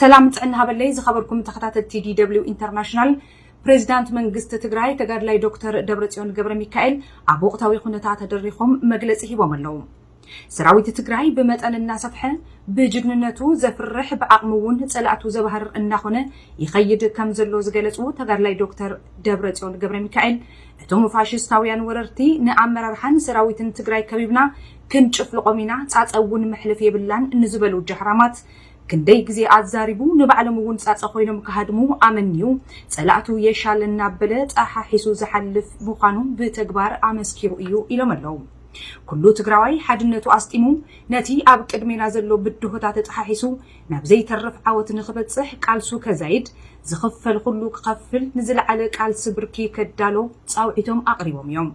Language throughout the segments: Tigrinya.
ሰላም ጥዕና ሃበለይ ዝኸበርኩም ተኸታተልቲ ዲ ደብሊው ኢንተርናሽናል። ፕሬዚዳንት መንግስቲ ትግራይ ተጋድላይ ዶክተር ደብረጽዮን ገብረ ሚካኤል ኣብ ወቕታዊ ኩነታት ተደሪኾም መግለጺ ሂቦም ኣለዉ። ሰራዊት ትግራይ ብመጠን እናሰፍሐ፣ ብጅግንነቱ ዘፍርሕ፣ ብዓቕሚ እውን ጸላእቱ ዘባህርር እናኾነ ይኸይድ ከም ዘሎ ዝገለጹ ተጋድላይ ዶክተር ደብረጽዮን ገብረ ሚካኤል፣ እቶም ፋሽስታውያን ወረርቲ ንኣመራርሓን ሰራዊትን ትግራይ ከቢብና ክንጭፍልቖም ኢና፣ ጻጸ እውን መሕለፍ የብላን ንዝበሉ ጃህራማት ክንደይ ግዜ ኣዛሪቡ፣ ንባዕሎም እውን ጻጸ ኮይኖም ክሃድሙ ኣመንዩ፣ ጸላእቱ የሻል እናበለ ጠሓሒሱ ዝሓልፍ ምዃኑ ብተግባር ኣመስኪሩ እዩ ኢሎም ኣለዉ። ኩሉ ትግራዋይ ሓድነቱ ኣስጢሙ፣ ነቲ ኣብ ቅድሜና ዘሎ ብድሆታት ተጠሓሒሱ ናብ ዘይተርፍ ዓወት ንኽበጽሕ ቃልሱ ከዛይድ፣ ዝኽፈል ኩሉ ክኸፍል፣ ንዝለዓለ ቃልሲ ብርኪ ከዳሎ ጻውዒቶም ኣቕሪቦም እዮም።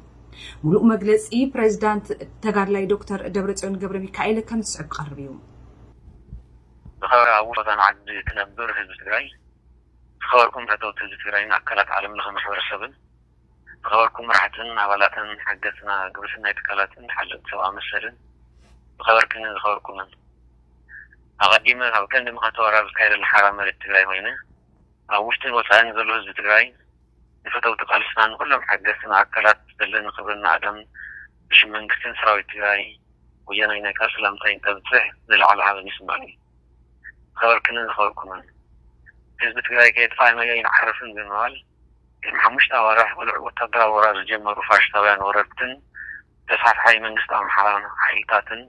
ሙሉእ መግለጺ ፕሬዚዳንት ተጋድላይ ዶክተር ደብረጽዮን ገብረ ሚካኤል ከም ዝስዕብ ክቐርብ እዩ። ዝኸበረ ኣብ ውሽጢ ዓዲ ትነብር ህዝቢ ትግራይ፣ ዝኸበርኩም ፈተውቲ ህዝቢ ትግራይን ኣካላት ዓለም ለኸ ማሕበረሰብን፣ ዝኸበርኩም መራሕትን ኣባላትን ሓገዝትና ግብረሰናይ ትካላትን ሓለቕቲ ሰብኣዊ መሰልን፣ ዝኸበርክንን ዝኸበርኩምን፣ ኣቐዲመ ኣብ ቀንዲ መኸተ ወራር ዝካየደሉ ሓራ መሬት ትግራይ ኮይነ፣ ኣብ ውሽጥን ወፃእን ዘሎ ህዝቢ ትግራይ፣ ንፈተውቲ ቃልስና፣ ንኩሎም ሓገዝትና ኣካላት ዘለኒ ክብርን ናእዳን ብሽም መንግስትን ሰራዊት ትግራይ ወያናይ ናይ ቃል ሰላምታይ እንተብፅሕ ዝለዓለ ሃበን ይስማዕኒ። ዝኸበርክንን ዝኸበርኩምን፣ ህዝቢ ትግራይ ከየጥፋእናዮ ኣይንዓርፍን ብምባል፣ ቅድሚ ሓሙሽተ ኣዋርሕ ቁልዕ ወታደራዊ ወራር ዝጀመሩ ፋሽስታውያን ወረርትን ተስፋፍሓይ መንግስቲ ኣምሓራ ሓይልታትን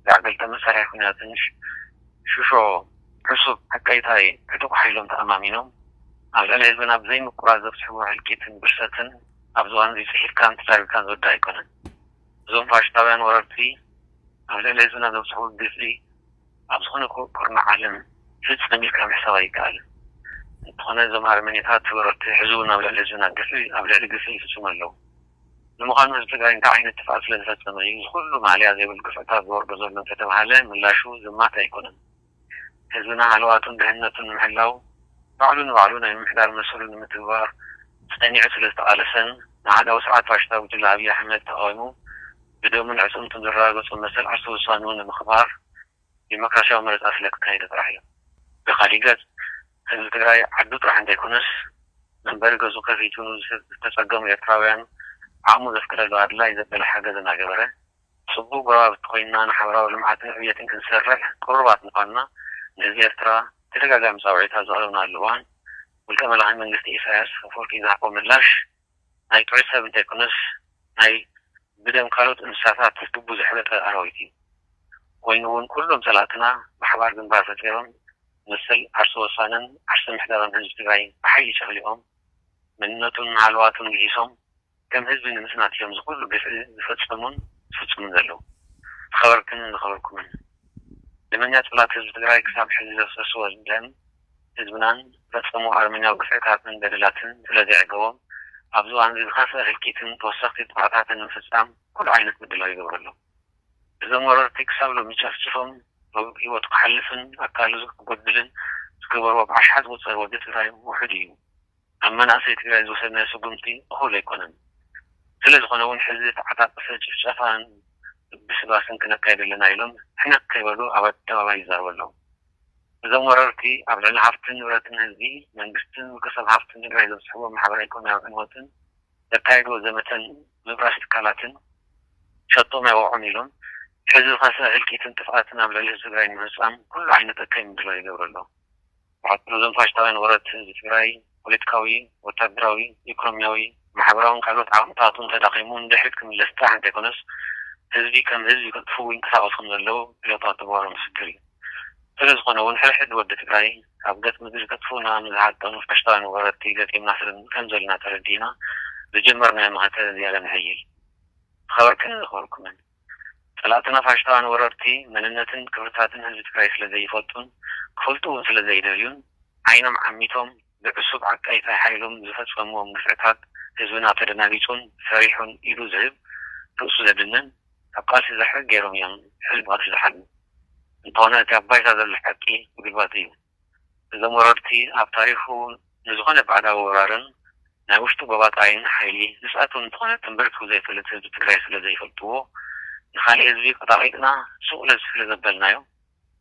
ዝዓገልጠ መሳርሒ ኩናትን ሽሾ ዕሱብ ዓቀይታይ ዕጡቕ ሓይሎም ተኣማሚኖም ኣብ ልዕሊ ህዝብና ብዘይምቁራፅ ዘብፅሕዎ ህልቂትን ብርሰትን ኣብዚ እዋን እዚ ፅሒፍካን ተዛሪብካን ዝወዳእ ኣይኮነን። እዞም ፋሽስታውያን ወረርቲ ኣብ ልዕሊ ህዝብና ዘብፅሕዎ ግፍዒ ኣብ ዝኾነ ኩርናዕ ዓለም ፍፅም ኢልካ ምሕሳብ ኣይከኣልን። እንተኾነ እዞም ኣረመኔታት ወረርቲ ሕዚ እውን ኣብ ልዕሊ ህዝብና ግፍዒ ኣብ ልዕሊ ግፍዒ ይፍፅሙ ኣለዉ። ንምዃኑ ህዝቢ ትግራይ እንታይ ዓይነት ጥፍኣት ስለ ዝፈፀመ እዩ እዚ ኩሉ ማእለያ ዘይብሉ ግፍዕታት ዝወርዶ ዘሎ እንተተባሃለ ምላሹ ዝማት ኣይኮነን። ህዝብና ሃለዋቱን ድሕንነቱን ንምሕላው ባዕሉ ንባዕሉ ናይ ምምሕዳር መሰሉ ንምትግባር ፀኒዑ ስለ ዝተቓለሰን ንኣሃዳዊ ስርዓት ፋሽስታዊ ጉጅለ ኣብይ ኣሕመድ ተቓዊሙ ብደሙን ዕፅምቱን ዘረጋገፆ መሰል ዓርሰ ውሳንኡ ንምኽባር ዲሞክራሲያዊ መረፃ ስለ ክካየደ ጥራሕ እዩ። ብኻሊእ ገፅ ህዝቢ ትግራይ ዓዱ ጥራሕ እንተይኮነስ መንበሪ ገዝኡ ከፊቱ ዝተፀገሙ ኤርትራውያን ዓቕሙ ዘፍቀደሉ ኣድላይ ዘበለ ሓገዝ እናገበረ ፅቡቅ ጎረባብቲ ኮይንና ንሓበራዊ ልምዓትን ዕብየትን ክንሰርሕ ቅሩባት ምዃንና ንህዝቢ ኤርትራ ተደጋጋሚ ፃውዒት ኣብ ዘቕረብናሉ እዋን ውልቀ መላኺ መንግስቲ ኢሳያስ ኣፈወርቂ ዝሃቦ ምላሽ ናይ ጥዑይ ሰብ እንተይኮነስ ናይ ብደም ካልኦት እንስሳታት ልቡ ዘሕበጠ ኣራዊት እዩ። ኮይኑ እውን ኩሎም ፀላእትና ብሓባር ግንባር ፈጢሮም መሰል ዓርሰ ወሳንን ዓርሰ ምሕዳርን ህዝቢ ትግራይ ብሓይሊ ጨፍሊቖም መንነቱን ሃለዋቱን ግሂሶም ከም ህዝቢ ንምፅናት እዮም ዝኩሉ ግፍዒ ዝፈፀሙን ዝፍፅሙን ዘለዉ። ዝኸበርክንን ዝኸበርኩምን ደመኛ ፀላት ህዝቢ ትግራይ ክሳብ ሕዚ ዘፍሰስዎ ደም ህዝብናን ዝፈፀምዎ ኣረመኛዊ ግፍዕታትን በደላትን ስለዘይዕገቦም ኣብዚ እዋን እዚ ዝኸፍአ ህልቂትን ተወሰኽቲ ጥፍኣታትን ንምፍፃም ኩሉ ዓይነት ምድላው ይገብሩ ኣለዉ። እዞም ወረርቲ ክሳብ ሎሚ ጨፍጭፎም ህይወቱ ክሓልፍን ኣካሉ ክጎድልን ዝገበርዎ ብኣሽሓት ዝቑፀር ወዲ ትግራይ ውሑድ እዩ። ኣብ መናእሰይ ትግራይ ዝወሰድናዮ ስጉምቲ እኹል ኣይኮነን። ስለ ዝኾነ እውን ሕዚ ዝተዓፃፀፈ ጭፍጨፋን ብስባስን ክነካይድ ኣለና ኢሎም ሕነክ ከይበሉ ኣብ ኣደባባይ ይዛረቡ ኣለዉ። እዞም ወረርቲ ኣብ ልዕሊ ሃፍትን ንብረትን ህዝቢ፣ መንግስትን ውልቀሰብ ሃፍትን ትግራይ ዘብፅሕዎ ማሕበራዊ ኢኮኖሚያዊ ዕንወትን ዘካየድዎ ዘመተን ምብራስ ትካላትን ሸጦም ኣይወቕዑን ኢሎም ሕዚ ዝኸፍአ ህልቂትን ጥፍኣትን ኣብ ልዕሊ ህዝቢ ትግራይ ንምፍፃም ኩሉ ዓይነት እከይ ምድላው ይገብሩ ኣለዉ። ብሓፂሩ እዞም ፋሽስታውያን ወረርቲ ህዝቢ ትግራይ ፖለቲካዊ፣ ወታደራዊ፣ ኢኮኖሚያዊ፣ ማሕበራውን ካልኦት ዓቕምታቱ እንተዳኺሙ ንድሕሪት ክምለስ ጥራሕ እንተይኮነስ ህዝቢ ከም ህዝቢ ከጥፍኡ ይንቀሳቐሱ ከም ዘለዉ ዕለታዊ ተግባሮም ምስክር እዩ። ስለ ዝኾነ እውን ሕድሕድ ወዲ ትግራይ ካብ ገፅ ምድሪ ከጥፍኡና ንዝሃጠኑ ፋሽስታውያን ወረርቲ ገጢምና ስለ ከም ዘለና ተረዲእና ዝጀመርናዮ መኸተ ዝያዳ ነሐይል። ዝኸበርክንን ዝኸበርኩምን ፀላእትና ፋሽስታውያን ወረርቲ መንነትን ክብርታትን ህዝቢ ትግራይ ስለ ዘይፈልጡን ክፈልጡ እውን ስለ ዘይደልዩን ዓይኖም ዓሚቶም ብዕሱብ ዓቃይታይ ሓይሎም ዝፈፀምዎም ግፍዕታት ህዝብና ተደናጊፁን ፈሪሑን ኢዱ ዝህብ ርእሱ ዘድንን ካብ ቃልሲ ዝርሕቅ ገይሮም እዮም ሕዚ ብቐትሪ ዝሓድሙ። እንተኾነ እቲ ኣብ ባይታ ዘሎ ሓቂ ብግልባጡ እዩ። እዞም ወረርቲ ኣብ ታሪኹ ንዝኾነ ባዕዳዊ ወራርን ናይ ውሽጡ ጎባጣይን ሓይሊ ንስኣቶም ዝኾነ ትንብርቱ ዘይፈልጥ ህዝቢ ትግራይ ስለ ዘይፈልጥዎ ንኻሊእ ህዝቢ ቆጣቒጥና ሱቕ ስለ ዘበልናዮ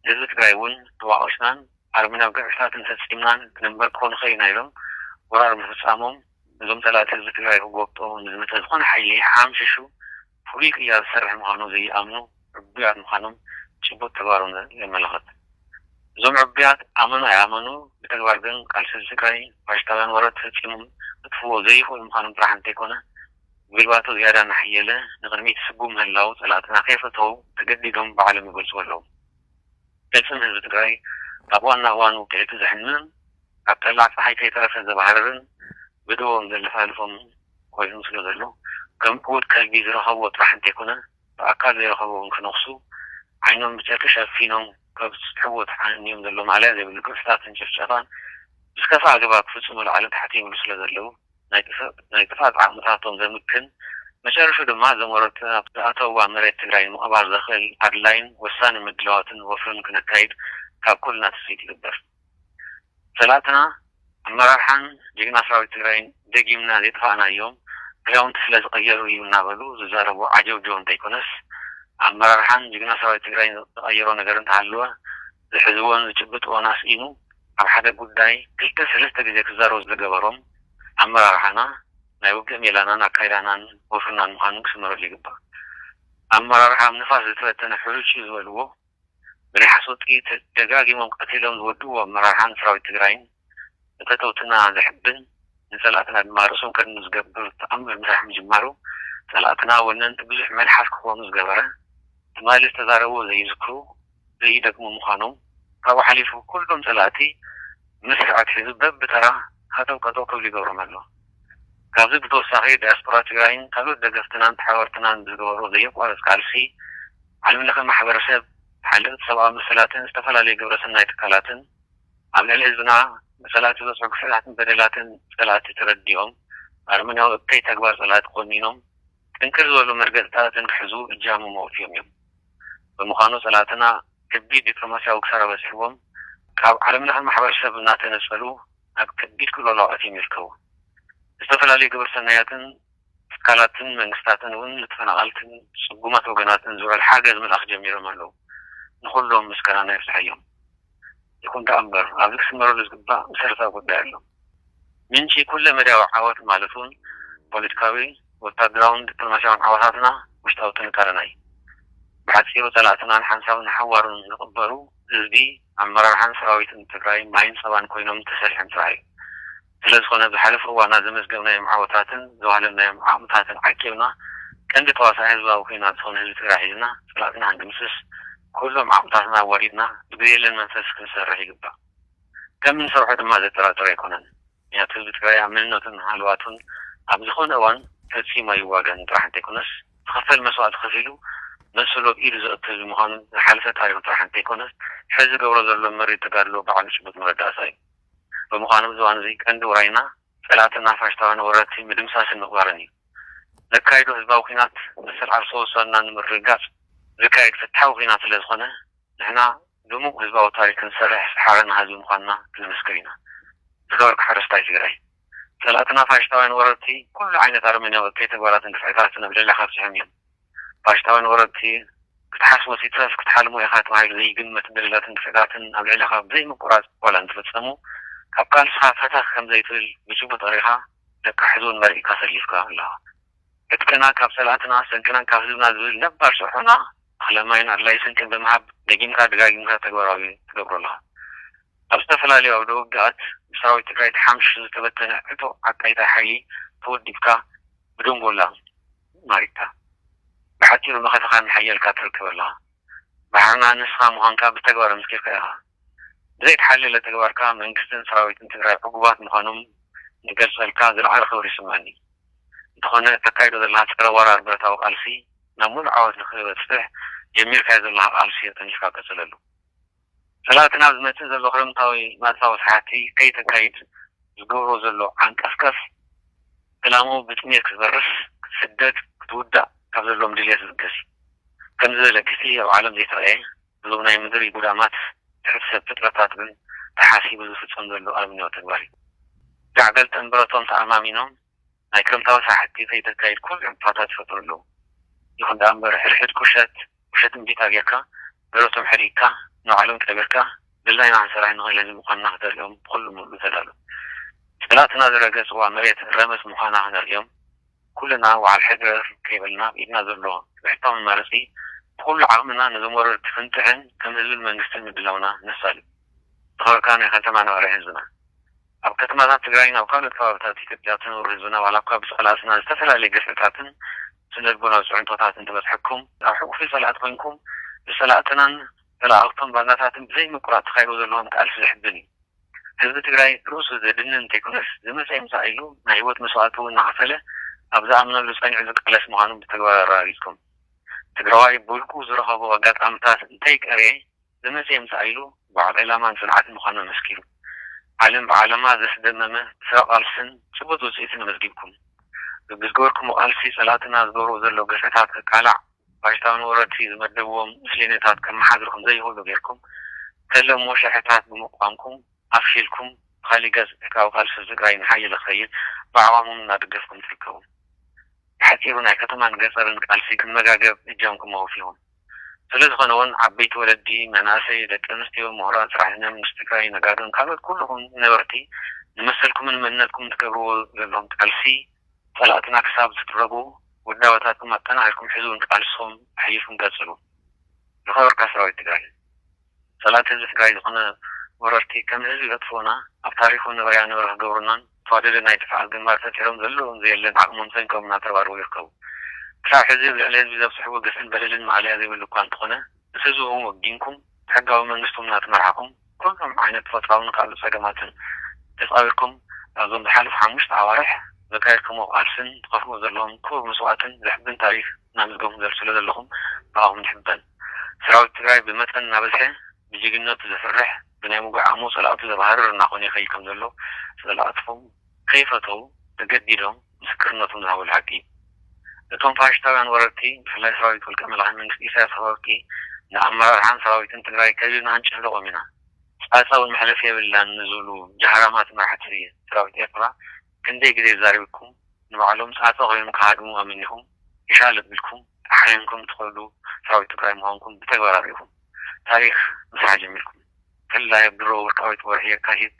ህዝቢ ትግራይ እውን ተዋቒስናን ኣርምና ኣብ ግዕፍታት እንተፂምናን ክንንበርኮ ንኸይና ኢሎም ወራር ምፍፃሞም፣ እዞም ፀላእቲ ህዝቢ ትግራይ ክጎብጦ ንዝመፀ ዝኾነ ሓይሊ ሓምሽሹ ፍሉይ ቅያ ዝሰርሕ ምዃኑ ዘይኣምኑ ዕቡያት ምዃኖም ጭቡጥ ተግባሮም የመላኽት። እዞም ዕቡያት ኣመኑ ኣይኣመኑ፣ ብተግባር ግን ቃልሲ ህዝቢ ትግራይ ፋሽስታውያን ወረት ፈፂሞም ክጥፍዎ ዘይኽእሉ ምዃኖም ጥራሕ እንተይኮነ፣ ብግልባቱ ዝያዳ እናሓየለ ንቕድሚት ስጉም ምህላው ፀላእትና ከይፈተው ተገዲዶም ባዕሎም ይገልፅዎ ኣለዉ። ገፅን ህዝቢ ትግራይ ካብ ዋና እዋን ውቅዒቱ ዘሕምምን ኣብ ጠላዕ ፀሓይ ከይተረፈ ዘባህርርን ብደዎም ዘለፋልፎም ኮይኑ ስለ ዘሎ ከም ዕዉት ከልቢ ዝረኸብዎ ጥራሕ እንተይኮነ ብኣካል ዘይረኸብዎም ክነኽሱ ዓይኖም ብጨርቂ ሸፊኖም ከብፅሕዎ ተሓንዮም ዘሎ ማእለያ ዘይብሉ ግፍዕታትን ጭፍጨፋን ብዝከፋ ኣገባብ ክፍፅሙ ላዕልን ታሕትን ይብሉ ስለ ዘለዉ ናይ ጥፍኣት ዓቕምታቶም ዘምክን መጨረሹ ድማ ዘመረቱ ኣብ ዝኣተውዋ መሬት ትግራይ ንምቕባር ዘኽእል ኣድላይን ወሳኒ ምድላዋትን ወፍርን ክነካይድ ካብ ኩልና ትፅቢት ይግበር። ሰላትና ኣመራርሓን ጅግና ሰራዊት ትግራይን ደጊምና ዘይጠፋእናዮም ክዳውንቲ ስለ ዝቐየሩ እዩ እናበሉ ዝዛረቡ ዓጀውጀው እንተይኮነስ ኣመራርሓን ጅግና ሰራዊት ትግራይን ዝቐየሮ ነገር እንተሃለወ ዝሕዝዎን ዝጭብጥዎን ኣስኢኑ ኣብ ሓደ ጉዳይ ክልተ ሰለስተ ግዜ ክዛረቡ ዝገበሮም ኣመራርሓና ናይ ውግእ ሜላናን ኣካይዳናን ወፍርናን ምዃኑ ክስመረሉ ይግባእ። ኣመራርሓ ኣብ ንፋስ ዝተበተነ ሕሩጭ እዩ ዝበልዎ ብናይ ሓሶት ጥይት ደጋጊሞም ቀቲሎም ዝወድእዎ ኣመራርሓን ሰራዊት ትግራይን ንፈተውትና ዘሕብን ንፀላእትና ድማ ርእሶም ከድኑ ዝገብር ተኣምር ምስራሕ ምጅማሩ ፀላእትና ወነንቲ ብዙሕ መልሓስ ክኾኑ ዝገበረ ትማሊ ዝተዛረብዎ ዘይዝክሩ ዘይደግሙ ምዃኖም ካብኡ ሓሊፉ ኩሎም ፀላእቲ መስርዕ ኣትሒዙ በብተራ ሃጠው ቀጠው ክብሉ ይገብሮም ኣሎ። ካብዚ ብተወሳኺ ዳያስፖራ ትግራይን ካልኦት ደገፍትናን ተሓበርትናን ብዝገበሮ ዘየቋርፅ ቃልሲ ዓለም ለኸ ማሕበረሰብ ሓለቕቲ ሰብኣዊ መሰላትን ዝተፈላለዩ ግብረሰናይ ትካላትን ኣብ ልዕሊ ህዝብና ብፀላእቲ ዝበፅሑ ግፍዕታትን በደላትን ፀላእቲ ተረዲኦም ኣርመናዊ እከይ ተግባር ፀላእቲ ኮኒኖም ጥንክር ዝበሉ መርገፅታትን ክሕዙ እጃሞም ኣውፊዮም እዮም። ብምዃኑ ፀላእትና ከቢድ ዲፕሎማሲያዊ ክሳራ በፂሕዎም ካብ ዓለም ለኸ ማሕበረሰብ እናተነፀሉ ኣብ ከቢድ ቅልውላው ኣትዮም ይርከቡ። ዝተፈላለዩ ግብረ ሰናያትን ትካላትን መንግስታትን እውን ንተፈናቐልትን ፅጉማት ወገናትን ዝውዕል ሓገዝ ምልኣኽ ጀሚሮም ኣለዉ። ንኹሎም ምስጋናና ይብፅሐዮም። ይኹን ደኣ እምበር ኣብዚ ክስመረሉ ዝግባእ መሰረታዊ ጉዳይ ኣሎ። ምንጪ ኩለ መዳያዊ ዓወት ማለት እውን ፖለቲካዊ፣ ወታደራውን ዲፕሎማሲያውን ዓወታትና ውሽጣዊ ጥንካረና እዩ። ብሓፂሩ ፀላእትና ንሓንሳብን ንሓዋሩን ዝቕበሩ ህዝቢ ኣመራርሓን ሰራዊትን ትግራይ ማይን ፀባን ኮይኖም ተሰሪሖም ጥራሕ እዩ። ስለዝኾነ ዝሓለፈ እዋናት ዘመዝገብናዮም ዓወታትን ዘዋህለልናዮም ዓቕምታትን ዓቂብና ቀንዲ ተዋሳኢ ህዝባዊ ኲናት ዝኾነ ህዝቢ ትግራይ ሒዝና ፀላእትና ክንድምስስ ኩሎም ዓቕምታትና ኣዋዲድና ብግዜ የለን መንፈስ ክንሰርሕ ይግባእ። ከም እንሰርሖ ድማ ዘጠራጥር ኣይኮነን። ምክንያቱ ህዝቢ ትግራይ ኣብ መንነቱን ሃለዋቱን ኣብ ዝኾነ እዋን ፈፂሙ ኣይዋገን ጥራሕ እንተይኮነስ ዝኸፈል መስዋእቲ ከፊሉ መሰሉ ኣብ ኢዱ ዘእቱ ህዝቢ ምዃኑ ዝሓለፈ ታሪኹ ጥራሕ እንተይኮነስ ሕዚ ዝገብሮ ዘሎ መሪር ተጋድሎ ባዕሉ ጭቡጥ መረዳእታ እዩ። ብምዃኑ ኣብዚ እዋን እዚ ቀንዲ ውራይና ፀላእትና ፋሽስታውያን ወረርቲ ምድምሳስን ምቕባርን እዩ። ዘካይዶ ህዝባዊ ኲናት መሰል ዓርሰ ውሳንና ንምርግጋፅ ዝካየድ ፍትሓዊ ኲናት ስለ ዝኾነ ንሕና ድሙቕ ህዝባዊ ታሪክ ክንሰርሕ ዝሓረና ህዝቢ ምዃንና ክነመስክር ኢና። ዝኸበርካ ሓረስታይ ትግራይ፣ ፀላእትና ፋሽስታውያን ወረርቲ ኩሉ ዓይነት ኣረመኔያዊ እከይ ተግባራትን ግፍዕታትን ኣብ ልዕሌኻ ኣብፂሖም እዮም። ፋሽስታውያን ወረርቲ ክትሓስቦስ ይትረፍ ክትሓልሞ ኢኻ ተባሂሉ ዘይግመት በደላትን ግፍዕታትን ኣብ ልዕሌኻ ብዘይምቁራፅ ዋላ እንተፈፀሙ ካብ ቃልስኻ ፈተኽ ከም ዘይትብል ብጭቡጥ ኣሪኻ ደቂ ኣሕዝውን መሪቕካ ሰሊፍካ ኣለኻ። ዕጥቅና ካብ ፀላእትና ሰንቅናን ካብ ህዝብና ዝብል ነባር ስርሖና እኽለ ማይን ኣድላይ ስንቅን ብምሃብ ደጊምካ ደጋጊምካ ተግባራዊ ትገብሮ ኣለኻ። ኣብ ዝተፈላለዩ ኣውደ ውግኣት ብሰራዊት ትግራይ ተሓምሺሹ ዝተበተነ ዕጡቕ ዓቃይታይ ሓይሊ ተወዲብካ ብደንጎላ ማሪኽካ። ብሓፂሩ መኸተኻን ሓየልካ ትርከብ ኣለኻ። ባሕርና ንስኻ ምዃንካ ብተግባር ኣመስኪርካ ኢኻ። ብዘይተሓለለ ተግባርካ መንግስትን ሰራዊትን ትግራይ ዕጉባት ምዃኖም ንገልፀልካ ዝለዓለ ክብሪ ይስምዓኒ። እንተኾነ እተካይዶ ዘለኻ ፀረ ወራር ብረታዊ ቃልሲ ናብ ሙሉእ ዓወት ንክበፅሕ ጀሚርካዮ ዘለኻ ቃልሲ ኣጠንኪርካ ቀፅለሉ። ፀላእቲ ናብ ዝመፅእ ዘሎ ክረምታዊ ናፅራዊ ስራሕቲ ከይተካይድ ዝገብሮ ዘሎ ዓንቀፍቀፍ ዕላምኡ ብጥሜት ክትበርስ፣ ክትስደድ፣ ክትውዳእ ካብ ዘለዎም ድልየት ዝብገስ እዩ። ከምዚ ዝበለ ግፍዒ ኣብ ዓለም ዘይተረኣየ ብዞም ናይ ምድሪ ጉዳማት ትሕቲ ሰብ ፍጥረታት ግን ተሓሲቡ ዝፍፀም ዘሎ ኣረመኔያዊ ተግባር እዩ። ጋዕ ገልጠም ብረቶም ተኣማሚኖም ናይ ክረምታዊ ስራሕቲ ከይተካይድ ኩሉ ዕንቅፋታት ይፈጥሩ ኣለዉ። ይኹን ደኣ እምበር ሕድሕድ ቁሸት ቁሸት እምቢታ ጌርካ ብረቶም ሕሪቕካ ንባዕሎም ቀቢርካ ድላይና ክንሰርሕ ንኽእል ህዝቢ ምዃንና ክተርእዮም ብኹሉ ሙሉእ ተዳሎ። ጸላእትና ዝረገጽዋ መሬት ረመጽ ምዃና ክነርእዮም ኩልና ዋዕል ሕድር ከይበልና ኢድና ዘሎ ብሕታዊ መማረጺ ብኹሉ ዓቕምና ነዞም ወረርቲ ክንጥሕን ከም ህዝብን መንግስትን ምድላውና ነሳልጥ። ዝኸበርካ ናይ ከተማ ነባሪ ህዝብና፣ ኣብ ከተማታት ትግራይን ኣብ ካልኦት ከባብታት ኢትዮጵያ ትነብሩ ህዝብና ዋላ እኳ ብጸላእትና ዝተፈላለየ ግፍዕታትን ስነልቦናዊ ጽዕንቶታት እንተበጽሐኩም ኣብ ሕቁፊ ጸላእቲ ኮንኩም ብጸላእትናን ተለኣእክቶም ባንዳታትን ብዘይምቁራጽ ተኻይዶ ዘለዎም ቃልሲ ዝሕብን እዩ። ህዝቢ ትግራይ ርእሱ ዘድንን እንተይኮነስ ዝመፀ ይምፃእ ኢሉ ናይ ህይወት መስዋእቲ እውን እናኸፈለ ኣብ ዝኣምነሉ ፀኒዑ ዝቃለስ ምዃኑ ብተግባር ኣረጋጊፅኩም። ትግራዋይ ብውልቁ ዝረኸቦ ኣጋጣምታት እንተይቀርየ ዝመፀ ይምፃእ ኢሉ በዓል ዕላማን ፅንዓትን ምዃኑ ኣመስኪሩ። ዓለም ብዓለማ ዘስደመመ ስረ ቃልስን ጭቡጥ ውፅኢትን ኣመዝጊብኩም። በብዝገበርኩሞ ቃልሲ ፀላእትና ዝገብርዎ ዘለዉ ግፍዕታት ክቃላዕ ፋሽስታውያን ወረርቲ ዝመደብዎም ምስሌነታት ከመሓድሩ ከምዘይኽእሉ ጌርኩም ተለምዎ ሽርሕታት ብምቕዋምኩም ኣፍሽልኩም። ብኻሊእ ገፅ ዕጥቃዊ ቃልሲ ትግራይ ንሓየለ ክኸይድ ብዓቕምኹም እናደገፍኩም ትርከቡ። ብሓፂሩ ናይ ከተማን ገፀርን ቃልሲ ክመጋገብ እጃምኩም ኣወፊኹም። ስለዝኾነ እውን ዓበይቲ ወለዲ፣ መናእሰይ፣ ደቂ ኣንስትዮ፣ ምሁራት፣ ሰራሕተኛ መንግስቲ ትግራይ፣ ነጋዶን ካልኦት ኩልኹም ነበርቲ ንመሰልኩምን መንነትኩም ትገብርዎ ዘለኹም ቃልሲ ጸላእትና ክሳብ ዝድረቡ ውዳበታትኩም ኣጠናኺርኩም ሕዚ እውን ቃልስኹም ኣሕሊፍኩም ቀጽሉ። ዝኸበርካ ሰራዊት ትግራይ፣ ጸላእቲ ህዝቢ ትግራይ ዝኾነ ወረርቲ ከም ህዝቢ ከጥፍኡና ኣብ ታሪኹ ነበረያ ነበረ ክገብሩናን ተዋደደ ናይ ጥፍኣት ግንባር ፈጢሮም ዘለዎም ዘየለን ዓቕሞም ሰንቆም እናተረባረቡ ይርከቡ። ክሳብ ሕዚ ኣብ ልዕሊ ህዝቢ ዘብፅሕዎ ግፍዕን በደልን ማእለያ ዘይብሉ እኳ እንተኾነ ምስ ህዝብኹም ወጊንኩም ብሕጋዊ መንግስቶም እናተመርሓኹም ኩሎም ዓይነት ተፈጥራውን ካልእ ጸገማትን ተጻዊርኩም ኣብዞም ዝሓለፉ ሓሙሽተ ኣዋርሕ ዘካየድኩሞ ቃልስን ትኸፍልዎ ዘለኹም ክቡር መስዋእትን ዘሕብን ታሪኽ እናመዝገብኩም ዘር ስለ ዘለኹም ብኣኹም ንሕበን። ሰራዊት ትግራይ ብመጠን እናበዝሐ ብጅግንነቱ ዘፍርሕ ብናይ ምጉዕ ዓቕሙ ጸላእቱ ዘባህርር እናኾነ ይኸይድ ከም ዘሎ ጸላእትኹም ከይፈተው ተገዲዶም ምስክርነቶም ዝሃብሉ ሓቂ እዩ። እቶም ፋሽስታውያን ወረርቲ ብፍላይ ሰራዊት ውልቀ መላኺ መንግስቲ ኢሳያስ ኣፈወርቂ ንኣመራርሓን ሰራዊትን ትግራይ ከቢብና ክንጭፍልቖም ኢና፣ ጻጻ እውን መሕለፊ የብልናን ንዝብሉ ጃህራማት መራሕቲ ሰራዊት ኤርትራ ክንደይ ግዜ ዛሪብኩም ንባዕሎም ጻጻ ኮይኖም ክሃድሙ ኣመኒኹም ይሻል ኣቢልኩም ተሓኒንኩም ትኸዱ ሰራዊት ትግራይ ምዃንኩም ብተግባር ኣርኢኹም ታሪኽ ምስራሕ ጀሚርኩም። ብፍላይ ኣብ ድሮ ወርቃዊት ወርሒ የካቲት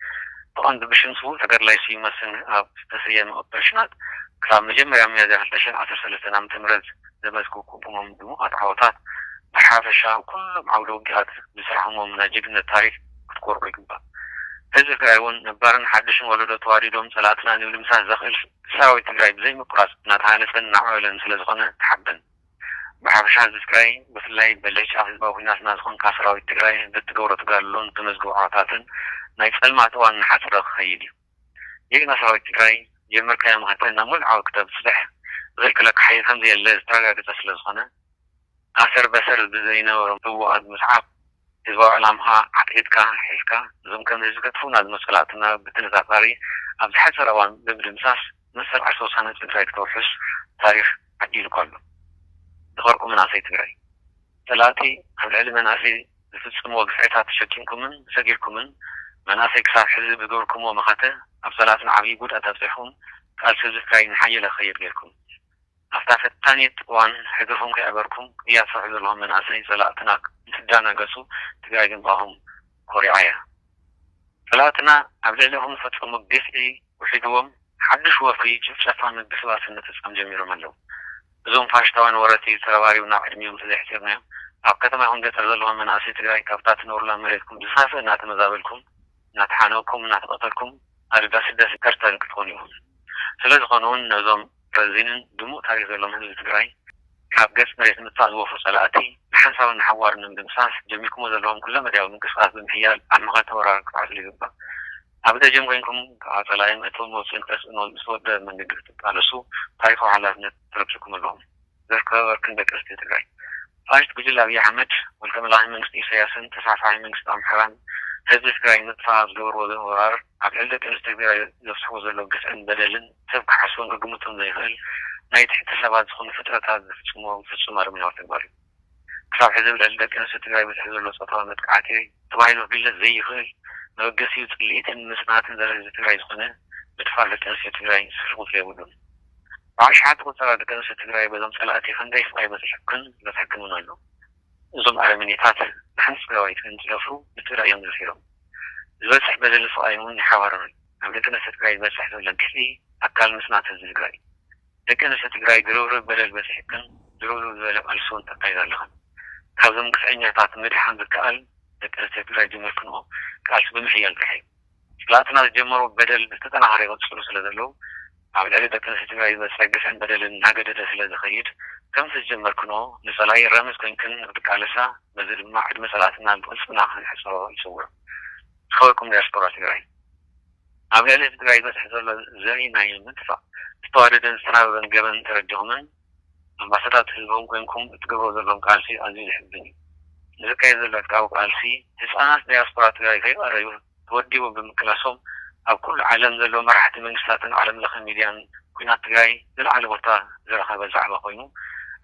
ብቐንዱ ብሽም ስዉእ ተጋዳላይ ስዩም መስፍን ኣብ ዝተሰየመ ኦፐሬሽናት ክሳብ መጀመርያ ሚያዝያ ክልተ ሽሕን ዓሰርተ ሰለስተን ዓመተ ምህረት ዘመዝገብኩሞም ድሙቓት ዓወታት ብሓፈሻ ኣብ ኩሎም ዓውደ ውግኣት ዝሰርሕሞም ናይ ጅግንነት ታሪኽ ክትኮርዑ ይግባእ። ህዝቢ ትግራይ እውን ነባርን ሓድሽን ወለዶ ተዋዲዶም ጸላእትና ንምድምሳስ ዘኽእል ሰራዊት ትግራይ ብዘይምቁራጽ እናተሃነጸን እናዓበለን ስለ ዝኾነ ተሓበን። ብሓፈሻ ህዝቢ ትግራይ ብፍላይ በሊሕ ጫፍ ህዝባዊ ኲናትና ዝኾንካ ሰራዊት ትግራይ በትገብሮ ተጋድሎን ተመዝግቦ ዓወታትን ናይ ጸልማት እዋን እናሓጸረ ክኸይድ እዩ። ጅግና ሰራዊት ትግራይ ጀመርካዮ መኸተ ናብ ሙሉእ ዓወት ክተብጽሕ ዝኽልክለካ ሓይሊ ከምዘየለ ዝተረጋገጸ ስለ ዝኾነ ኣሰር በሰር ብዘይነበሮም ህወሓት ምስዓብ ህዝባዊ ዕላምኻ ዓቂድካ ሒዝካ እዞም ከም ህዝቢ ከጥፍኡና ዝመፁ ጸላእትና ብተነጻጻሪ ኣብ ዝሓጸረ እዋን ብምድምሳስ መሰል ዓርሰ ውሳነ ህዝቢ ትግራይ ክተውሕስ ታሪኽ ዓዲሉካ ኣሎ። ዝኸበርኩም መናእሰይ ትግራይ፣ ጸላእቲ ኣብ ልዕሊ መናእሰይ ዝፍጽምዎ ግፍዕታት ተሸኪምኩምን ሰጊርኩምን መናእሰይ ክሳብ ሕዚ ብዝገበርኩምዎ መኸተ ኣብ ጸላእትና ዓብዪ ጉድኣት ኣብጺሕኩም ቃልሲ ህዝቢ ትግራይ ንሓየለ ክኸይድ ጌርኩም ኣብታ ፈታኒት እዋን ሕግርኹም ከይኣበርኩም እያትሰርሑ ዘለኹም መናእሰይ ጸላእትና እንትዳናገጹ ትግራይ ግን ብኣኹም ኮሪዓ እያ። ጸላእትና ኣብ ልዕሌኹም ዝፈጸሙ ግፍዒ ውሒድዎም ሓድሽ ወፍሪ ጭፍጨፋ ምብስባስን ምፍጻም ጀሚሮም ኣለዉ። እዞም ፋሽስታውያን ወረርቲ ተረባሪብና ዕድሚኦም ስለዘይሕጺርናዮም ኣብ ከተማ ይኹን ገጠር ዘለኹም መናእሰይ ትግራይ ካብታ ትነብሩላ መሬትኩም ብዝኸፍእ እናተመዛበልኩም እናተሓነቕኩም እናተቐተልኩም ኣደዳ ስደትን ከርተትን ክትኾኑ ኢኹም። ስለዝኾነ እውን ነዞም ረዚንን ድሙቕ ታሪኽ ዘለዎም ህዝቢ ትግራይ ካብ ገጽ መሬት ምጥፋእ ዝወፍሩ ጸላእቲ ንሓንሳብን ንሓዋሩን ንምድምሳስ ጀሚርኩሞ ዘለኹም ኩለመዳያዊ ምንቅስቓስ ብምሕያል ኣብ መኸተ ወራር ክትዓስሉ ይግባእ። ኣብ ደጀን ኮይንኩም ከዓ ጸላኢም እቶም መውፅእን ተፅዕኖ ምስ ወደበ መንገዲ ክትቃለሱ ታሪኻዊ ሓላፍነት ተረኪብኩም ኣለኹም። ዘርከበርክን ደቂ ኣንስትዮ ትግራይ ፋሽስት ጉጅለ ኣብይ ኣሕመድ፣ ውልቀ መላኺ መንግስቲ ኢሳያስን ተስፋሕፋሒ መንግስቲ ኣምሓራን ህዝቢ ትግራይ ንምጥፋእ ኣብ ዝገብርዎ ዘሎ ወራር ኣብ ልዕሊ ደቂ ኣንስትዮ ትግራይ ዘብፅሕዎ ዘለዉ ግፍዕን በደልን ሰብ ክሓስቦን ክግምቶን ዘይኽእል ናይ ትሕቲ ሰባት ዝኾኑ ፍጥረታት ዝፍፅምዎ ፍፁም ኣረሜናዊ ተግባር እዩ። ክሳብ ሕዚ ኣብ ልዕሊ ደቂ ኣንስትዮ ትግራይ በፂሑ ዘሎ ፆታዊ መጥቃዕቲ ተባሂሉ ክግለፅ ዘይኽእል መበገሲኡ ፅልኢትን ምፅናትን ዘርኢ ህዝቢ ትግራይ ዝኾነ ምድፋር ደቂ ኣንስትዮ ትግራይ ስፍሪ ቁፅሪ የብሉን። ብኣሽሓት ዝቑፀራ ደቂ ኣንስትዮ ትግራይ በዞም ፀላእቲ ክንደይ ስቓይ በፂሑክን ይበፅሐክን እውን ኣሎ። እዞም ኣረመኔታት ንሓንቲ ትግራዋይት ከንፅለፉ ብትግራይ እዮም ዘሲሮም። ዝበፅሕ በደል ስቓይ እውን ይሓባረሩ። ኣብ ደቂ ኣንስትዮ ትግራይ ዝበፅሕ ዘሎ ግፍዒ ኣካል ምስናት ህዝቢ ትግራይ። ደቂ ኣንስትዮ ትግራይ ድርብርብ በደል በፂሕክን ድርብርብ ዝበለ ቃልሲ እውን ተካይዳ ኣለኽን። ካብዞም ግፍዐኛታት ምድሓን ዝከኣል ደቂ ኣንስትዮ ትግራይ ዝጀመርክንኦ ቃልሲ ብምሕያል ጥራሕ እዩ። ፀላእትና ዝጀመሩ በደል ዝተጠናኸረ ይቐፅሉ ስለ ዘለዉ ኣብ ልዕሊ ደቂ ኣንስትዮ ትግራይ ዝበፅሕ ግፍዕን በደልን እናገደደ ስለ ዝኸይድ ከምቲ ዝጀመርክንኦ ንፀላኢ ረምዝ ኮይንክን ንክትቃለሳ በዚ ድማ ዕድመ ፀላእትና ብቅልፅምና ክንሕፅሮ ይፅውዕ። ዝኸበርኩም ዲያስፖራ ትግራይ ኣብ ልዕሊ ህዝቢ ትግራይ ዝበፅሕ ዘሎ ዘርኢ ናይ ምጥፋእ ዝተዋደደን ዝተናበበን ገበን ተረዲኹምን ኣምባሳዳት ህዝቦም ኮይንኩም እትገብሮ ዘለኹም ቃልሲ ኣዝዩ ዘሕዝን እዩ። ንዝካየድ ዘሎ ዕጥቃዊ ቃልሲ ህፃናት ዲያስፖራ ትግራይ ከይቐረዩ ተወዲቦም ብምቅላሶም ኣብ ኩሉ ዓለም ዘለዉ መራሕቲ መንግስታትን ዓለም ለኸ ሚድያን ኩናት ትግራይ ዝለዓለ ቦታ ዝረኸበ ዛዕባ ኮይኑ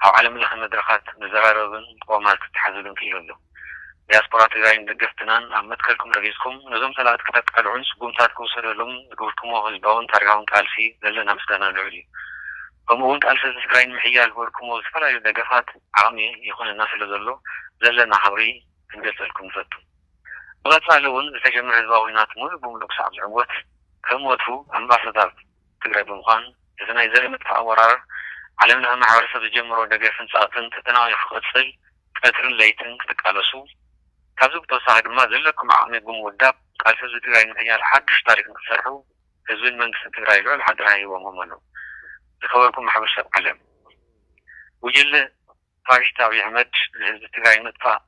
ኣብ ዓለም ለኸ መድረኻት መዘራረብን ቆማት ክተሓዘሉን ክኢሉ ኣሎ። ዲያስፖራ ትግራይን ደገፍትናን ኣብ መትከልኩም ረጊፅኩም ነዞም ፀላእቲ ክተቃልዑን ስጉምታት ክውሰደሎም ዝገበርኩሞ ህዝባውን ታሪኻውን ቃልሲ ዘለና ምስጋና ልዑል እዩ። ከምኡ እውን ቃልሲ ህዝቢ ትግራይ ንምሕያል ዝገበርኩሞ ዝተፈላለዩ ደገፋት ዓቕሚ ይኾነና ስለ ዘሎ ዘለና ክብሪ ክንገልፀልኩም ንፈቱ። ብቐፃሊ እውን ዝተጀመረ ህዝባዊ ኹናት ሙሉእ ብሙሉእ ክሳዕ ዝዕወት ከም ወትሩ ኣምባሳዳር ትግራይ ብምዃን እቲ ናይ ዘርኢ ምጥፋእ ኣወራር ዓለም ለኸ ማሕበረሰብ ዝጀመሮ ደገፍን ፀቕጥን ተጠናቒቑ ክቕፅል ቀትርን ለይትን ክትቃለሱ ካብዚ ብተወሳኺ ድማ ዘለኩም ዓቕሚ ብምውዳብ ቃልሲ ህዝቢ ትግራይ ንምሕያል ሓዱሽ ታሪክ ንክትሰርሑ ህዝብን መንግስትን ትግራይ ልዑል ሓደራ ሂቦምኩም ኣለዉ። ዝኸበርኩም ማሕበረሰብ ዓለም ጉጅለ ፋሽስት ኣብይ ኣሕመድ ንህዝቢ ትግራይ ንምጥፋእ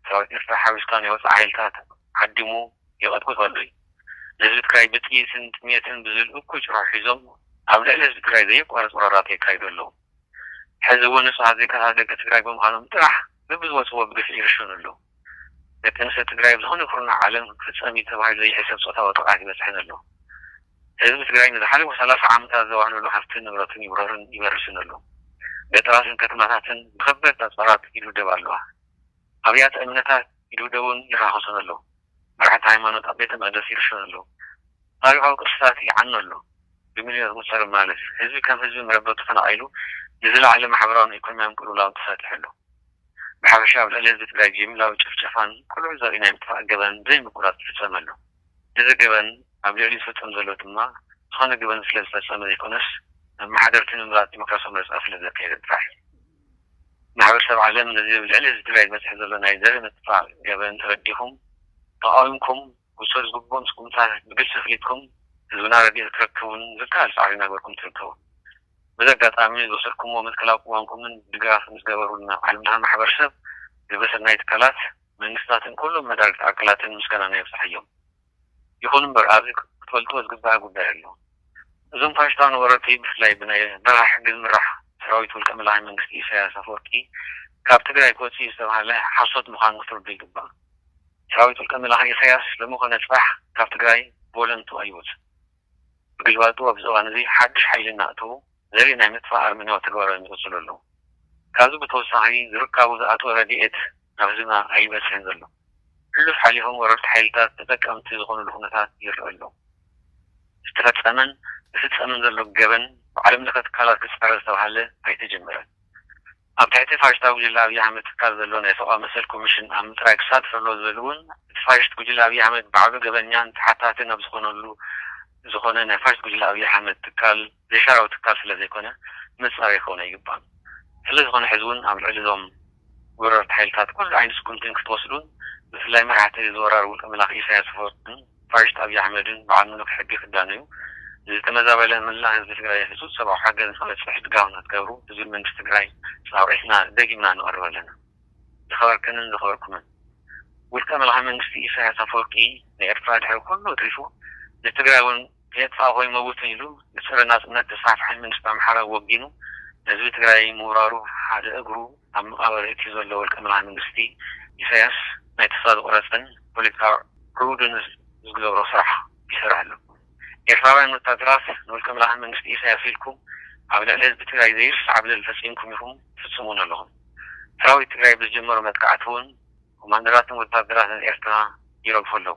ሰራዊት ኤርትራ ሓዊስካ ናይ ወፃኢ ሓይልታት ዓዲሙ ይቐጥቅጥ ኣሎ እዩ። ንህዝቢ ትግራይ ብጥይትን ጥሜትን ብዝብል እኩይ ጭርሖ ሒዞም ኣብ ልዕሊ ህዝቢ ትግራይ ዘየቋርፅ ወራራት የካይዱ ኣለዉ። ሕዚ እውን ንፁሃት ዜጋታት ደቂ ትግራይ ብምዃኖም ጥራሕ በብዝወፅዎ ብግፍዒ ይርሸኑ ኣለዉ። ደቂ ኣንስትዮ ትግራይ ኣብ ዝኾነ ኩርናዕ ዓለም ክፍፀም እዩ ተባሂሉ ዘይሕሰብ ፆታዊ ጥቕዓት ይበፅሐን ኣሎ። ህዝቢ ትግራይ ንዝሓለፉ ሰላሳ ዓመታት ዘባህለሉ ሃፍትን ንብረቱን ይውረርን ይበርስን ኣሎ። ገጠራትን ከተማታትን ብኸበድቲ ኣፅዋራት ይድብደባ ኣለዋ። ኣብያተ እምነታት ይድብደቡን ይራኸሱን ኣለዉ። መራሕቲ ሃይማኖት ኣብ ቤተ መቅደስ ይርሸኑ ኣለዉ። ታሪኻዊ ቅርስታት ይዓኑ ኣሎ። ብሚልዮን ዝቑጸር ማለት ህዝቢ ከም ህዝቢ መረበቱ ተፈናቒሉ ንዝለዓለ ማሕበራውን ኢኮኖሚያውን ቅልውላው ተሳጢሑ ኣሎ። ብሓፈሻ ኣብ ልዕሊ ህዝቢ ትግራይ ጅምላዊ ጭፍጨፋን ቅሉዕ ዘርኢ ናይ ምጥፋእ ገበን ዘይምቁራፅ ይፍጸም ኣሎ። እዚ ገበን ኣብ ልዕሊ ዝፍጸም ዘሎ ድማ ዝኾነ ገበን ስለ ዝፈጸመ ዘይኮነስ መመሓደርቲ ንምምላጥ ዲሞክራሲያዊ ምርጫ ስለ ዘካየደ ጥራሕ እዩ። ማሕበረሰብ ዓለም ነዚ ኣብ ልዕሊ ህዝቢ ትግራይ ዝበፅሕ ዘሎ ናይ ዘርኢ ምጥፋእ ገበን ተረዲኹም ተቓዊምኩም ክውሰዱ ዝግብኦም ስጉምታት ብግልፂ ኣፍሊጥኩም ህዝብና ረድኤት ክረክብን ዝከኣል ፃዕሪ እናገበርኩም ትርከቡ። በዚ ኣጋጣሚ ዝወሰድኩምዎ መትከላዊ ቅዋምኩምን ድጋፍ ምስ ገበሩልና ዓለም ለኸ ማሕበረሰብ ግብረ ሰናይ ትካላት መንግስታትን ኩሎም መዳርግቲ ኣካላትን ምስጋናና የብፅሓዮም። ይኹን እምበር ኣብዚ ክትፈልጥዎ ዝግባእ ጉዳይ ኣሎ። እዞም ፋሽስታውያን ወረርቲ ብፍላይ ብናይ በረኻ ሕጊ ዝምራሕ ሰራዊት ውልቀ መላኺ መንግስቲ ኢሳያስ ኣፈወርቂ ካብ ትግራይ ክወፅእ እዩ ዝተባህለ ሓሶት ምዃኑ ክትርዱ ይግባእ። ሰራዊት ውልቀ መላኺ ኢሳያስ ሎሚ ኮነ ፅባሕ ካብ ትግራይ ብወለንቱ ኣይወፅእ። ብግልባጡ ኣብዚ እዋን እዚ ሓድሽ ሓይሊ እናእተዉ ዘርኢ ናይ ምጥፋእ ኣርመንያዊ ተግባራዊ ይቕፅሉ ኣለዉ። ካብዚ ብተወሳኺ ዝርካቡ ዝኣተወ ረድኤት ናብ ህዝብና ኣይበፅሕን ዘሎ። ሕሉፍ ሓሊፎም ወረርቲ ሓይልታት ተጠቀምቲ ዝኾኑሉ ኩነታት ይረአ ኣሎ። ዝተፈፀመን ዝፍፀምን ዘሎ ገበን ብዓለም ለኸ ትካላት ክፃረ ዝተባሃለ ኣይተጀመረን። ኣብ ትሕቲ ፋሽስታዊ ጉጅለ ኣብይ ኣሕመድ ትካል ዘሎ ናይ ሰብኣዊ መሰል ኮሚሽን ኣብ ምፅራይ ክሳተፍ ኣሎ ዝብል እውን እቲ ፋሽስት ጉጅለ ኣብይ ኣሕመድ ባዕሉ ገበኛን ተሓታትን ኣብ ዝኾነሉ ዝኾነ ናይ ፋሽስት ጉጅለ ኣብይ ኣሕመድ ትካል ዘይሻራዊ ትካል ስለ ዘይኮነ ምፅራር ይኸውን ኣይግባእን። ስለ ዝኾነ ሕዚ እውን ኣብ ልዕሊ እዞም ወረርቲ ሓይልታት ኩሉ ዓይነት ስጉምትን ክትወስዱን ብፍላይ መራሕቲ ዝወራር ውልቀ መላኺ ኢሳያስ ኣፈወርቅን ፋሽስት ኣብይ ኣሕመድን በዓል ምሉክ ሕጊ ክዳነዩ ዝተመዛበለ መላእ ህዝቢ ትግራይ ህፁፅ ሰብኣዊ ሓገዝ ንክበፅሕ ድጋፍና ትገብሩ ህዝቢ መንግስቲ ትግራይ ፃውዒትና ደጊምና ንቐርብ ኣለና። ዝኸበርክንን ዝኸበርኩምን ውልቀ መላኺ መንግስቲ ኢሳያስ ኣፈወርቂ ንኤርትራ ድሕሪ ኩሉ ኣትሪፉ ንትግራይ እውን ከየጥፍኣ ኮይኑ መውትን ኢሉ ንፀረ ናፅነት ተስፋሕፋሒ መንግስቲ ኣምሓራ ወጊኑ ህዝቢ ትግራይ ምውራሩ ሓደ እግሩ ኣብ መቓብር እቲ ዘሎ ውልቀ መላኺ መንግስቲ ኢሳያስ ናይ ተስፋ ዝቆረፀን ፖለቲካዊ ዕውድን ዝገብሮ ስራሕ ይሰርሕ ኣሎ። ኤርትራውያን ወታደራት ንውልቀ መላኺ መንግስቲ ኢሳያስ ኢልኩም ኣብ ልዕሊ ህዝቢ ትግራይ ዘይርሳዕ በደል ፈፂምኩም ኢኹም ትፍፅሙን ኣለኹም። ሰራዊት ትግራይ ብዝጀመሮ መጥቃዕቲ እውን ኮማንደራትን ወታደራትን ኤርትራ ይረግፉ ኣለዉ።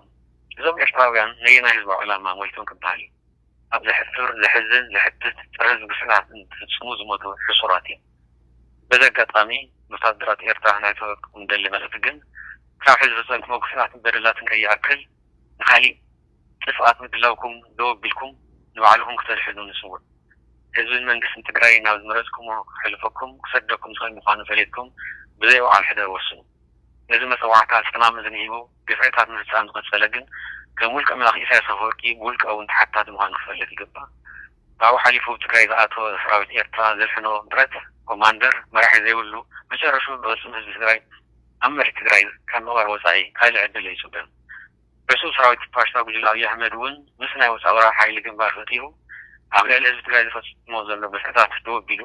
እዞም ኤርትራውያን ነየናይ ህዝባዊ ዕላማ ሞይቶም ክበሃል እዩ? ኣብ ዘሕፍር፣ ዘሕዝን፣ ዘሕትት፣ ጸረ ህዝቢ ግፍዕታት እንትፍጽሙ ዝሞቱ ሕሱራት እዮም። በዚ ኣጋጣሚ ንወታደራት ኤርትራ ናይ ተወክኩም ደሊ መልእኽቲ ግን ካብ ሕዚ ፈጸምኩሞ ግፍዓትን በደላትን ከይኣክል ንኻሊእ ጥፍኣት ምድላውኩም ደው ኣቢልኩም ንባዕልኹም ክተድሕኑ ንስውዕ። ህዝብን መንግስትን ትግራይ ናብ ዝመረጽኩሞ ክሕልፈኩም ክሰደኩም ዝኽእል ምዃኑ ፈሊጥኩም ብዘይ ወዓል ሕደር ወስኑ። ነዚ መጸዋዕታ ጸማም ዝንሂቡ ግፍዕታት ምፍጻም ዝቐጸለ ግን ከም ውልቀ መላኺ ኢሳያስ ኣፈወርቂ ብውልቀ እውን ተሓታቲ ምዃኑ ክፈልጥ ይግባእ። ካብኡ ሓሊፉ ትግራይ ዝኣተወ ሰራዊት ኤርትራ ዘድሕኖ ብረት ኮማንደር መራሒ ዘይብሉ መጨረሹ ብቕልጽም ህዝቢ ትግራይ ኣብ መሬት ትግራይ ካብ ምቕባር ወጻኢ ካልእ ዕድል ኣይጽበን። ዕሱብ ሰራዊት ፋሽስታዊ ጉጅለ ኣብይ ኣሕመድ እውን ምስ ናይ ወጻኢ ወራር ሓይሊ ግንባር ፈጢሩ ኣብ ልዕሊ ህዝቢ ትግራይ ዝፈጽሞ ዘሎ ግፍዕታት ደው ኣቢሉ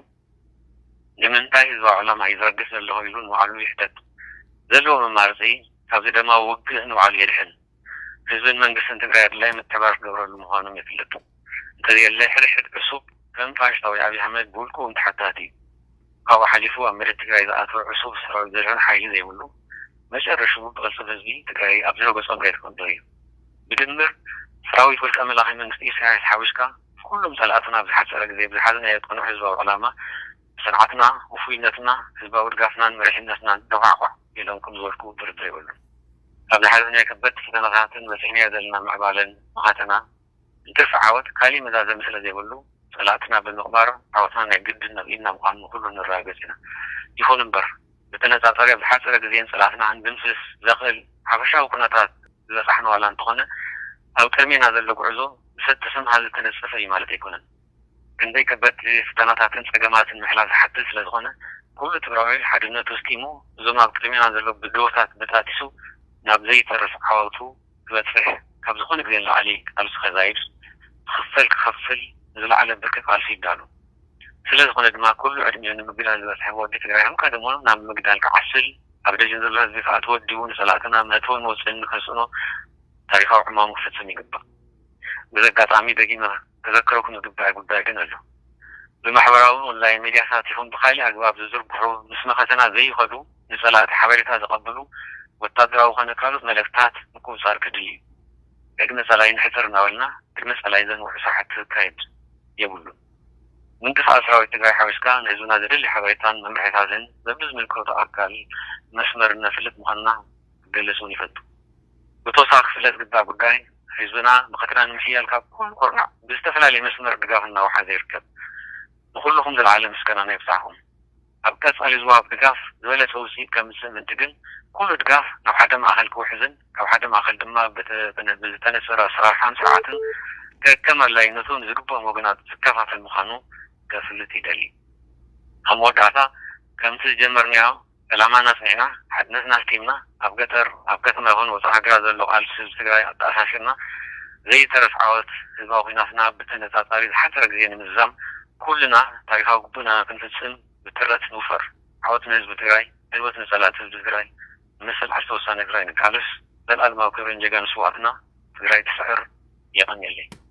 ንምንታይ ህዝባዊ ዕላማ እዩ ዘረግጽ ዘለኹ ኢሉ ንባዕሉ ይሕተት። ዘለዎ መማረፂ ካብዚ ደማዊ ውግእ ንባዕሉ የድሕን። ህዝብን መንግስትን ትግራይ ኣድላይ ምትሕባር ክገብረሉ ምዃኖም የፍልጥ። እንተዘየለ ሕድሕድ ዕሱብ ከም ፋሽስታዊ ኣብይ ኣሕመድ ብውልቁ እውን ተሓታቲ እዩ። ካብኡ ሓሊፉ ኣብ መሬት ትግራይ ዝኣተወ ዕሱብ ሰራዊት ዘድሕን ሓይሊ ዘይብሉ መጨረሽኡ ብቕልፅም ህዝቢ ትግራይ ኣብ ዝረገፆ መሬት ክቕበር እዩ። ብድምር ሰራዊት ውልቀ መላኺ መንግስቲ ኢሳያስ ሓዊስካ ኩሎም ፀላእትና ኣብ ዝሓፀረ ግዜ ብዝሓዝናዮ ፅኑዕ ህዝባዊ ዕላማ ብፅንዓትና፣ ውፉይነትና፣ ህዝባዊ ድጋፍናን መሪሕነትናን ደኳዕኳዕ ኢሎም ከም ዝበልኩ ድርድር የብሉን። ካብ ዝሓዝናዮ ከበድቲ ፈተናታትን በፂሕናዮ ዘለና ምዕባለን መኸተና እንትርፊ ዓወት ካሊእ መዛዘሚ ስለ ዘይብሉ ፀላእትና ብምቕባር ዓወትና ናይ ግድን ናብ ኢድና ምዃኑ ንኩሉ ነረጋግፅ ኢና። ይኹን እምበር ብተነፃፃሪ ኣብ ዝሓፀረ ግዜን ፀላእትና ንድምስስ ዘኽእል ሓፈሻዊ ኩነታት ዝበፃሕና ዋላ እንተኾነ ኣብ ቅድሜና ዘሎ ጉዕዞ ብሰቲ ስምሃ ዝተነፀፈ እዩ ማለት ኣይኮነን። ክንደይ ከበድቲ ፈተናታትን ፀገማትን ምሕላፍ ዝሓትት ስለ ዝኾነ ኩሉ ትግራዊ ሓድነቱ ኣስጢሙ እዞም ኣብ ቅድሜና ዘሎ ብድሆታት በጣጢሱ ናብ ዘይተርፍ ዓወቱ ክበፅሕ ካብ ዝኾነ ግዜ ንላዕሊ ቃልሱ ከዛይድ ክኽፈል ክኸፍል ንዝለዓለ ብርኪ ቃልሱ ይዳሉ። ስለ ዝኾነ ድማ ኩሉ ዕድሚኡ ንምግዳል ዝበፅሐ ወዲ ትግራይ ከም ቀደሙ ናብ ምግዳል ክዓስል ኣብ ደጅን ዘሎ ህዝቢ ከዓ ተወዲቡ ንፀላእትና መእተውን መውፅእን ንከስእኖ ታሪኻዊ ዕማሙ ክፍፅም ይግባእ። በዚ ኣጋጣሚ ደጊመ ከዘክረኩም ዝግባእ ጉዳይ ግን ኣሎ። ብማሕበራዊ ኦንላይን ሚድያታት ይኹን ብካሊእ ኣግባብ ዝዝርግሑ ምስ መኸተና ዘይኸዱ ንፀላእቲ ሓበሬታ ዘቐብሉ ወታደራዊ ኮነ ካልኦት መልእክትታት ምቁፅፃር ክድሊ እዩ። ቅድሚ ፀላኢ ንሕፅር እናበልና ቅድሚ ፀላኢ ዘንውሑ ስራሕቲ ክካየድ የብሉን። ምንቅስቃስ ሰራዊት ትግራይ ሓዊስካ ንህዝብና ዘድሊ ሓበሬታን መምርሒታትን በብዝምልከቶ ኣካል መስመር እነፍልጥ ምዃንና ክገልፅ እውን ይፈቱ። ብተወሳኺ ክፍለጥ ዝግባእ ጉዳይ ህዝብና መኸተና ንምሕያል ካብ ኩሉ ኩርናዕ ብዝተፈላለየ መስመር ድጋፍ እናወሓዘ ይርከብ። ንኹልኹም ዝለዓለ ምስጋና ናይ ብጻሕኹም። ኣብ ቀጻሊ ዝወሃብ ድጋፍ ዝበለጸ ውጽኢት ከምጽእ ምእንቲ ግን ኩሉ ድጋፍ ናብ ሓደ ማእኸል ክውሕዝን ካብ ሓደ ማእኸል ድማ ብዝተነጸረ ኣሰራርሓን ስርዓትን ከከም ኣድላይነቱ ንዝግብኦም ወገናት ዝከፋፈል ምዃኑ ከፍልጥ ይደሊ። ኣብ መወዳእታ ከምቲ ዝጀመርናዮ ዕላማና ኣጽኒዕና፣ ሓድነትና ኣስጢምና፣ ኣብ ገጠር፣ ኣብ ከተማ ይኹን ወጻኢ ሃገራት ዘሎ ቃልሲ ህዝቢ ትግራይ ኣተኣሳሲርና ዘይተርፍ ዓወት ህዝባዊ ኲናትና ብተነጻጻሪ ዝሓጸረ ግዜ ንምዝዛም ኩልና ታሪኻዊ ግቡእና ክንፍጽም ብትረት ንውፈር። ዓወት ንህዝቢ ትግራይ፣ ዕልወት ንጸላእቲ ህዝቢ ትግራይ፣ ንመሰል ዓርሰ ውሳነ ትግራይ ንቃለስ። ዘልኣለማዊ ክብርን ጀጋኑ ስውኣትና ትግራይ ትስዕር። የቐንየለይ።